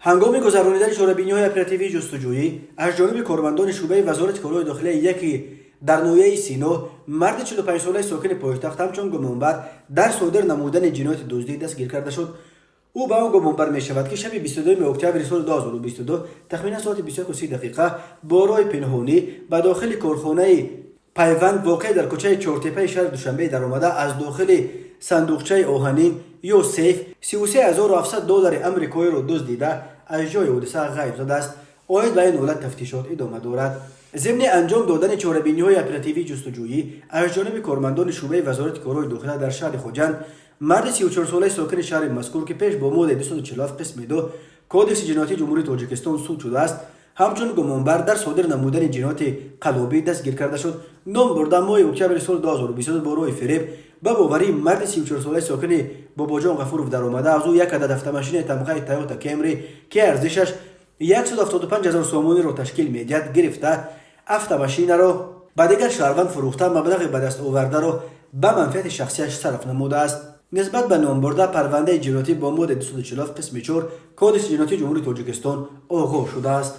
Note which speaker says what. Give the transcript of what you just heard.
Speaker 1: Ҳангоми гузаронидани чорабиниҳои оперативии ҷустуҷӯӣ аз ҷониби кормандони шӯъбаи Вазорати корҳои дохилияи яки дар ноҳияи Сино, марди 45-солаи сокини пойтахт ҳамчун гумонбар дар содир намудани ҷинояти дуздӣ дастгир карда шуд. Ӯ ба он гумонбар мешавад, ки шаби 22 октябри соли 2022, тахминан соати 21:30 дақиқа, бо роҳи пинҳонӣ ба дохили корхонаи «Пайванд», воқеъ дар кӯчаи Чортепаи шаҳри Душанбе, даромада, аз дохили сандуқчаи оҳанин ё сейф 33 700 доллари амрикоиро дуздида, аз ҷои ҳодиса ғайб задааст. Оид ба ин ҳолат тафтишот идома дорад. Зимни анҷом додани чорабиниҳои оперативии ҷустуҷӯӣ аз ҷониби кормандони шӯъбаи Вазорати корҳои дохила дар шаҳри Хуҷанд, марди 34-солаи сокини шаҳри мазкур, ки пеш бо моддаи 247 қисми 2 Кодекси ҷиноятии Ҷумҳурии Тоҷикистон суд шудааст, ҳамчун гумонбар дар содир намудани ҷинояти қаллобӣ дастгир карда шуд. Ном бурда моҳи октябри соли 2022 бо роҳи фиреб ба боварии марди 34-солаи сокини Бобоҷон Ғафуров даромада, аз ӯ як адад автомашинаи тамғаи Тойота Кемри, ки арзишаш 175 ҳазор сомониро ташкил медиҳад, гирифта, автомашинаро ба дигар шаҳрванд фурӯхта, маблағи ба даст овардаро ба манфиати шахсияш сарф намудааст. Нисбат ба номбурда парвандаи ҷиноятӣ бо моддаи 247 қисми 4 Кодекси ҷиноятии Ҷумҳурии Тоҷикистон оғоз шудааст.